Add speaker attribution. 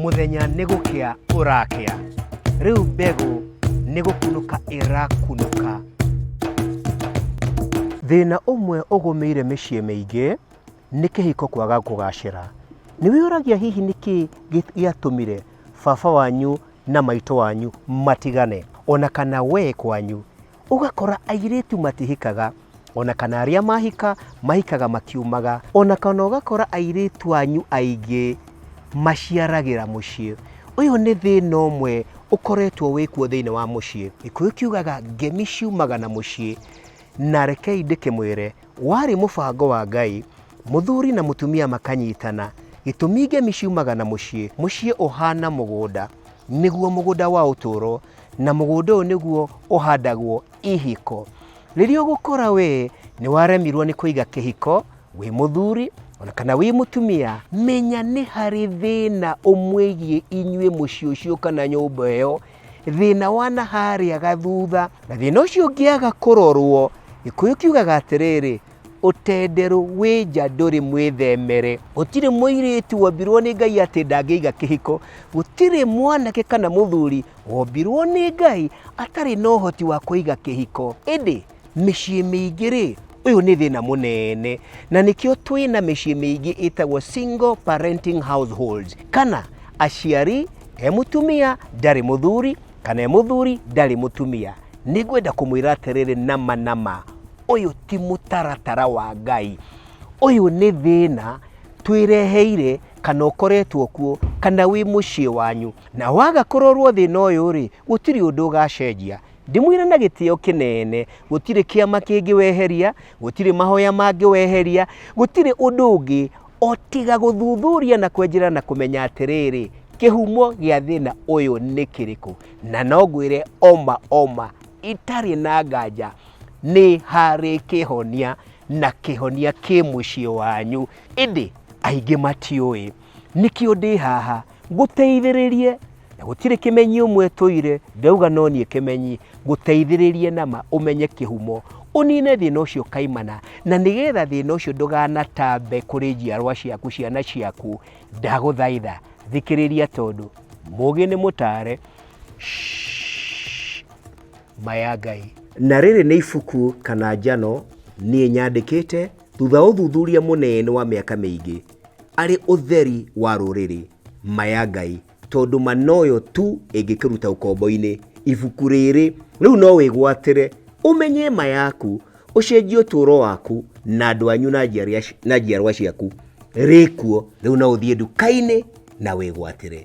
Speaker 1: Mũthenya nĩ gũkĩa ũrakĩa. Rĩu mbegũ nĩ gũkunũka ĩrakunũka. Thĩna ũmwe ũgũmĩire mĩciĩ mĩingĩ nĩ kĩhiko kwaga kũgacĩra. Nĩ wĩyũragia hihi nĩkĩ gĩatũmire baba wanyu na maitũ wanyu matigane, ona kana we kwanyu Ũgakora airĩtu matihikaga, ona kana arĩa mahika, mahikaga makiumaga. Ona kana ũgakora airĩtu anyu aingĩ maciaragĩra mũciĩ. Ũyũ nĩ thĩna ũmwe ũkoretwo wĩkuo thĩinĩ wa mũciĩ. Gĩkũyũ kiugaga ngemi ciumaga na mũciĩ, na rekei ndĩkĩmwĩre, warĩ mũbango wa Ngai, mũthuri na mũtumia makanyitana. Gĩtũmi ngemi ciumaga na mũciĩ, mũciĩ ũhana mũgũnda, nĩguo mũgũnda wa ũtũũro, na mũgũnda ũyũ nĩguo ũhandagwo ihiko. Rĩrĩa ũgũkora we nĩ waremirwo nĩ kũiga kĩhiko wĩ mũthuri ona kana wĩ mũtumia, menya nĩ harĩ thĩna ũmwĩgiĩ inyuĩ mũciĩ ũcio kana nyũmba ĩyo, thĩna wa na harĩa gathutha, na thĩna ũcio ũngĩaga kũrorwo, Gĩkũyũ kiugaga atĩrĩrĩ, ũtenderũ wĩ nja ndũrĩ mwĩthemere. Gũtirĩ mũirĩtu wombirwo nĩ Ngai atĩ ndangĩiga kĩhiko, gũtirĩ mwanake kana mũthuri wombirwo nĩ Ngai atarĩ na ũhoti wa kũiga kĩhiko. Ĩndĩ mĩciĩ mĩingĩ rĩ, ũyũ nĩ thĩna mũnene, na nĩkĩo twĩna mĩciĩ mĩingĩ ĩtagwo single parenting households, kana aciari e mũtumia ndarĩ mũthuri, kana e mũthuri ndarĩ mũtumia. Nĩngwenda kũmwĩra atĩrĩrĩ nama nama, ũyũ ti mũtaratara wa Ngai, ũyũ nĩ thĩna twĩreheire kana ũkoretwo kuo kana wĩ mũciĩ wanyu. Na waga kũrorwo thĩna ũyũ rĩ, gũtirĩ ũndũ ũgacenjia. Ndĩmwĩre na gĩtĩo kĩnene, gũtirĩ kĩama kĩngĩweheria, gũtirĩ mahoya mangĩweheria, gũtirĩ ũndũ ũngĩ o tiga gũthuthuria na kwenjera na kũmenya atĩrĩrĩ, kĩhumo gĩa thĩna ũyũ nĩ kĩrĩkũ. Na no ngwĩre oma oma itarĩ na nganja nĩ harĩ kĩhonia na kĩhonia kĩ mũciĩ wanyu, ĩndĩ aingĩ matiũĩ. Nĩkĩo ndĩ haha ngũteithĩrĩrie, na gũtirĩ kĩmenyi ũmwe tũire, ndauga no niĩ kĩmenyi, ngũteithĩrĩrie nama ũmenye kĩhumo, ũnine thĩna ũcio kaimana, na nĩgetha thĩna ũcio ndũganatambe kũrĩ njiarwa ciaku, ciana ciaku, ndagũthaitha thikĩrĩria tondũ mũgĩ nĩ mũtare. Shh. Ma ya Ngai. Na rĩrĩ nĩ ibuku kana njano niĩ nyandĩkĩte thutha wa ũthuthuria mũnene wa mĩaka mĩingĩ arĩ ũtheri wa rũrĩrĩ, ma ya Ngai, tondũ ma noyo tu ĩngĩkĩruta ũkombo-inĩ. Ibuku rĩrĩ rĩu no wĩgwatĩre ũmenye ma yaku, ũcenjie ũtũũro waku na andũ anyu na njiarwa ciaku. Rĩkuo rĩu no ũthiĩ nduka-inĩ na wĩgwatĩre.